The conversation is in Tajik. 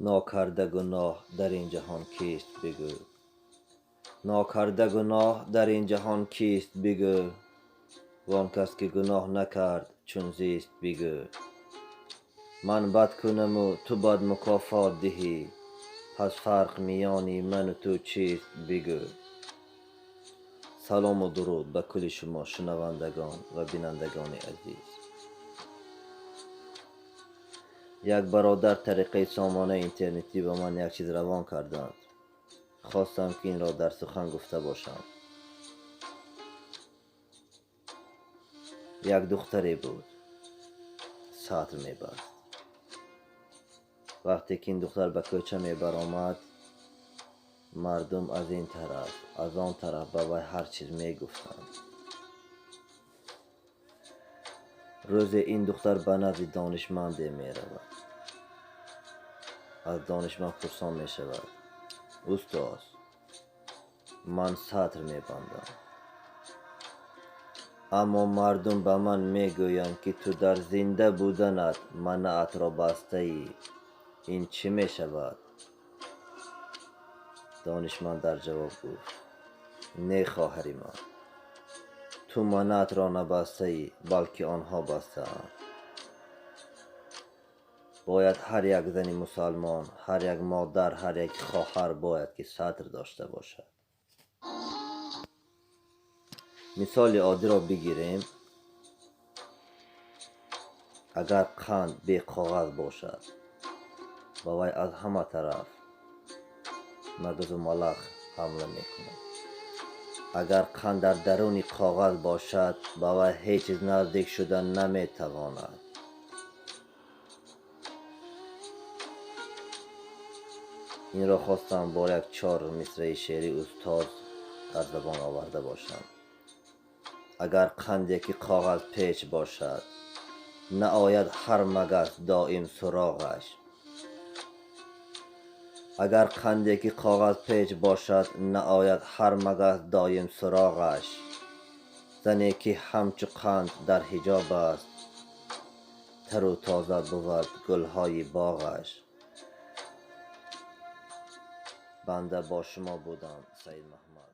Нокарда гуноҳ дар ин ҷаҳон кист бигӯ? Нокарда гуноҳ дар ин ҷаҳон кист бигӯ? Вон кас ки гуноҳ накард чун зист бигӯ. Ман бад кунаму ту бад мукофот диҳӣ, пас фарқ миёни ману ту чист бигӯ. Салому дуруд ба кулли шумо шунавандагон ва бинандагони азиз. Як бародар тариқаи сомонаи интернетӣ ба ман як чиз равон карданд. Хостам ки инро дар сухан гуфта бошам. Як духтаре буд, сатр мебаст. Вақте ки ин духтар ба кӯча мебаромад, мардум аз ин тараф, аз он тараф ба вай ҳар чиз мегуфтанд. Рӯзе ин духтар ба назди донишманде меравад. Аз донишманд пурсон мешавад: «Устоз, ман сатр мебандам, аммо мардум ба ман мегӯянд, ки ту дар зинда буданат манаатро бастаӣ. Ин чӣ мешавад?» Донишманд дар ҷавоб гуфт: «Не, хоҳари ман, ту манаатро набастаӣ, балки онҳо бастаанд. Бояд ҳар як зани мусалмон, ҳар як модар, ҳар як хоҳар бояд ки сатр дошта бошад». Мисоли оддиро бигирем. Агар қанд беқоғаз бошад, ба вай аз ҳама тараф магазу малах ҳамла мекунад. Агар қанд дар даруни коғаз бошад, ба вай ҳеҷ чиз наздик шуда наметавонад. Инро хостам бо як чор мисраи шеъри устоз дар забон оварда бошам. Агар қанде ки коғаз печ бошад, наояд ҳар магас доим суроғаш. Агар қанде ки коғаз печ бошад, наояд ҳар магас доим суроғаш. Зане ки ҳамчу қанд дар ҳиҷоб аст, тару тоза бувад гулҳои боғаш. Банда бо шумо будам, Саид Маҳмад.